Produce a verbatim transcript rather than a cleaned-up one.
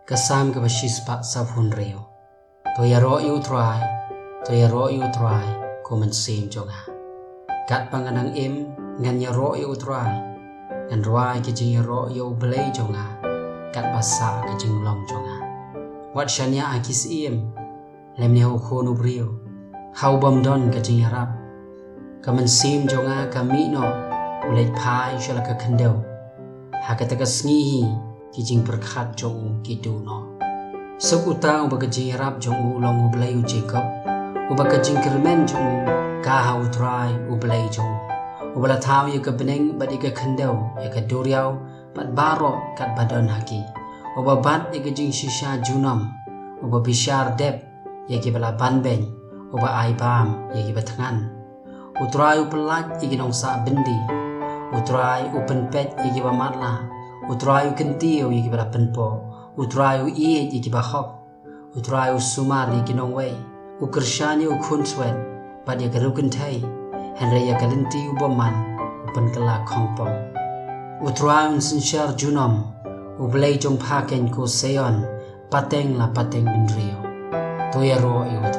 Ka Salm kaba shispah saphew hynriew. To ïaroh ïa U Trai, to ïaroh ïa U Trai, ko mynsiem jong nga. Katba nga nang im, ngan ïaroh ïa U Trai. Ngan rwai ka jingïaroh ïa U Blei jong nga, katba sah ka jinglong jong nga. Wat shaniah ha ki syiem, lymne ha u khun u briew, ha u bym don ka jingïarap. Ka mynsiem jong nga ka mih noh, u leit phai sha la ka khyndew. Ha kata ka sngi hi, ki jingpyrkhat jong u ki duh noh. Suk uta uba ka jingïarap jong u long U Blei u Jakob, uba ka jingkyrmen jong u ka ha U Trai U Blei jong u. Uba la thaw ïa ka bneng bad ïa ka khyndew, ïa ka duriaw bad baroh katba don ha ki. Uba bat ïa ka jingshisha junom, uba bishar dep ïa kiba la banbeiñ, uba ai bam ïa kiba thngan. U Trai u pyllait ïa ki nongsah byndi. U Trai u pynpeit ïa kiba matlah. U Trai u kyntiew ïa kiba la pynpoh. U Trai u ïeit ïa kiba hok. U Trai u sumar ïa ki nongwei. U kyrshan ïa u khunswet bad ïa ka riewkynthei. Hynrei ïa ka lynti u bymman u pynkylla khongpong. U Trai un synshar junom. U Blei jong pha keiñ ko Sion, pateng la pateng bynriew. To ïaroh ïa U